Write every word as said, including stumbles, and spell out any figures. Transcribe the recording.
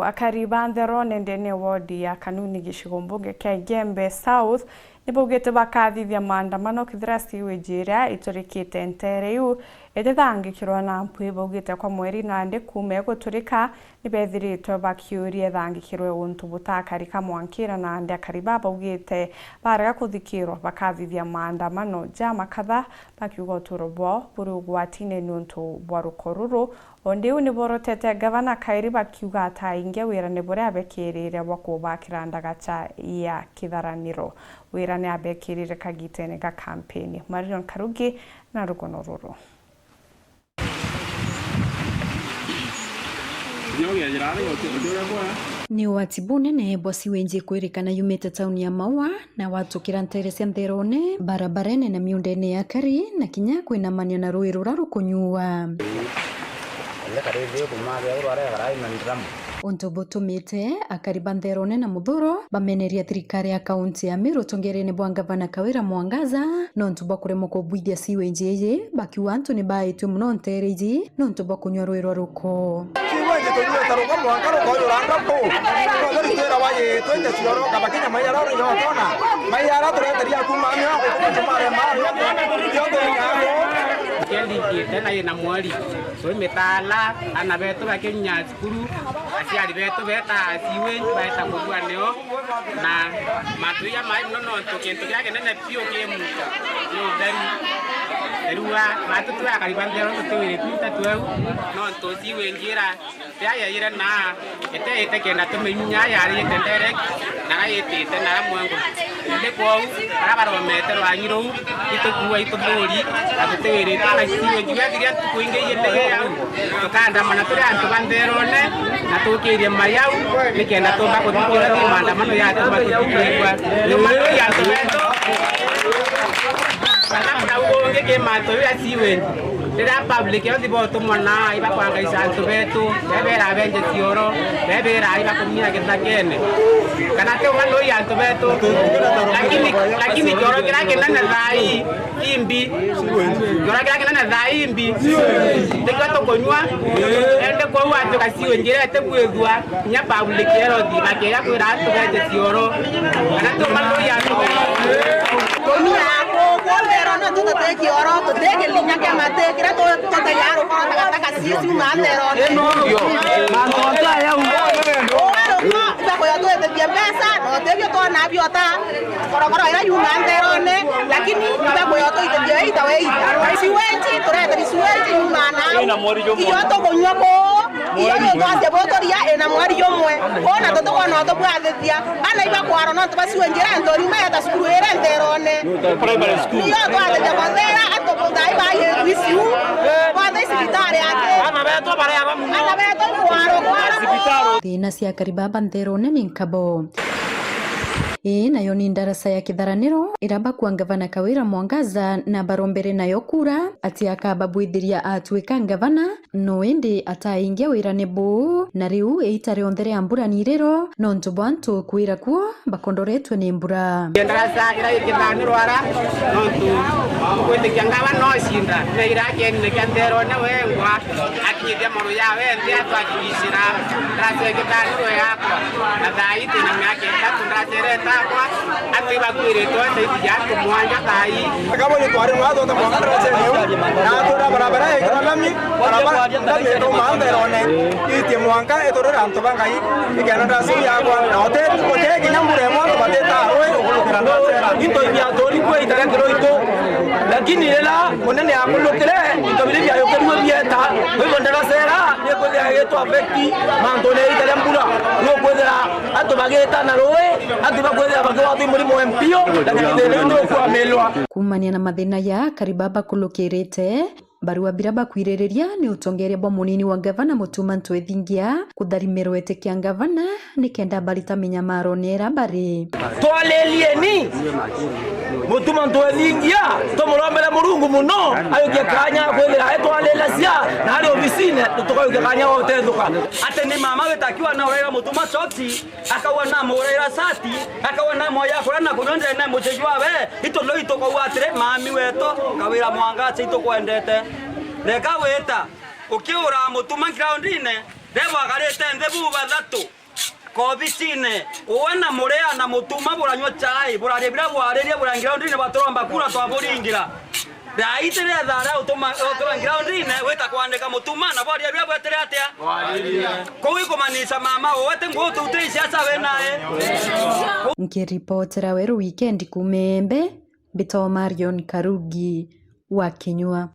Akari ba Ntherone ndene wodi ya Kanuni gicigo mbunge kia Igembe South nibaugite bakathithia maandamano kethira sewage iria iturikite nteere iu itithangikirwa na mpwi. Baugite kwa mweri nandi kuuma iguturika nibethiritwe bakiuria ithangikirwe untu butakarika mwankira nandi akari ba baugite barega kuthikirwa bakathithia maandamano ja makatha bakiuga uturo bwao buri ugwatine niuntu bwa ruko ruru. O ndiu niborotete ngavana kairi bakiuga ataingia wira ni buria abekirire bwa kubakira ndagacha ya kitharaniro. Wira ni abekirire kagitene ga kampeni. Marion Karugi na rugono ruru. Ni ugwati bunene bwa sewage kwirikana yumite tauni ya Maua na watukira nteere cia Ntherone, barabarene na miundene ya akari, na kinya kwinamania na rui rura rukunyua. Untu butumite akari ba Ntherone na Muthuro bameneria thirikari ya kaunti ya Meru utongeerene bwa ngavana Kawira Mwangaza nontu bwa kuremwa kubwithia sewage iji, bakiuga antu ni baaitue mono nteere iji nontu bwa kunyua rui rwa ruko. Sewage tunyuite ruko mwanka rukoyura ndoku. Ruko rutwira waji twite cioro, kaba kinya maiyara uri yotona. Maiyara tureteria kuma mio, kukuba tumare mao yote. Yote ni yako. Kiendikite na ina mweri. Twi mitaala, ana betu bakinya cukuru, aciari betu beeta sewage, baeta kurua nio, na matuia mai mono, nontu kintu kiria kinene biu ki muntu ni utheru. Theru wa matutu akari ba Ntherone tutiwiritwe itatu au, nontu sewage ira tia yaire na ite ite kenda tuminyunya yariite direct, na raitite na mwengo. Indi kwou, baria baromete rwangi ruu, itukua ituthuri, na tutiwiritwe na sewage. Wethiria ntuku ingi igitegea au, tukaandamana turi antu ba Ntherone, na tukirie mayau, nikenda tumba kuthikirwa ni maandamano yatuma tuthikirwa. Ni matoi antu betu. Kana murau ungi ki matoi ya sewage. Riria public health botumwa na ibakwangaisha antu betu, bebera benje cioro, bebera ibakumia githakene. Kana ti umanoi antu betu, lakini, lakini kioro kiria kinene thaa ii imbi. Kioro kiria kinene thaa ii imbi. Tikio tukunyua, ende kwou atuka sewage iria itibwithua. Kinya public health bakiega kwira antu beje cioro, kana tumanoi antu beje. Kunyua kuku Ntherone nontu tuti kioro, tuti kirinya kia mati kiria tu-, tutegaga rukoro takataka cii ciuma Ntherone. Mantu ontu aya u. Uga ruko, ibakuya twitithie mbeca, na utibio twona biota. Korokoro iria yumaa Ntherone, lakini ibakuya tuitithie ita we ita. Sewage, tureteri sewage yumaa nau. Ina mweri jumwe. Iyo tukunyua kuu, iyo tutwasia buturia ina mweri jumwe. Kuu na tutikwona utubwathithia. Ana ibakwaro nontu ba sewage iria nthuri, iuma yeta cukuru iria Ntherone. Primary school. Iyo twathithia bothera, antu buthai ba yetu iciu. Bothe cibitari aki. Ana betu baria bamuno. Ana betu ikwaro, kwaro. Cibitari. Thina cia akari baba Ntherone ni nkabo. Ii nayo ni ndaraca ya kitharaniro, ira bakua ngavana Kawira Mwangaza na barombere nayo kura ati akababwithiria atwika ngavana, no indi ataingia wirane buu, na riu iita rionthe ria mbura ni riro, nontu bwa antu kwira kuo bakondoretwe ni mbura. Ndaraca ira i kitharaniro ara, nontu gwitikia ngavana no cinda, na ira kienine kia Ntherone wengwa. Akinyithia maru yawe nthi atwakikicira ndaraca ya kitharaniro yakwa, na thaa ii twina miaka ithatu ndaraca iria itakwa, antu ibakuiritwe saidi ya antu mwanja thaa ii. Kabo ni twari mwa twota mwanka ndaraca iriu, na atura barabara ikira lami, barabara lami itumaa Ntherone, itie mwanka iturira antu ba Ngai, ikenda ndaraca iu yakwa, na uti, uti kinya mbura imwe antu batitaa rui ukurukira ndaraca ira. Into ibia turi kwe itare kiro itu, lakini rira munene akurukire, into biria biayukirue bieta. Kwa hivyo, ndaraca ira nikwithira igitwa affect mantune ya ita ria mbura. Nukwithira antu bagita na rui, antu bakwithira bakigwatwa i murimo wa mpio, lakini thina iu ndukwamilwa. Kuumania na mathina ya akari baba bakulukirite, barua bira bakwiririria ni utongeria bwa munini wa ngavana Mutuma Ntwethingia kutharimirwa iti kia ngavana, nikenda barita minyamaro nera bari. Twaririeni Mutuma Ntwethingia, tumurombere Murungu muno, ayukie kanya kwithira etwariracia na ari obisine, tukayukia kanya wa gutethuka. Ati ni mama witakiwa na uraira Mutuma choti, akawa na muraira sati, akawa na moya kuria na kunywa ndene muciji wawe, itu no itukauga atiri, mami wetu, Kawira Mwangaza itukwendete. Reka wita, ukiura Mutuma groundine, Riria bwakarite nthi bu bathatu kobicine, uwe na Muria na Mutuma buranyua chai, buraria biria bwaririe, burangira ndini baturomba kura twaburingira. Thaa iti riria thaa ria utuma, utura ngira ndini, wita kwandika Mutuma, na bwaria biria bwetire atia? Kuu ikumaanisha mama, uwe ti nguo tu ti siasa we nae. Nkiripotera Weru Weekend kuuma Embe, mbitwa Marion Karugi wa Kinyua.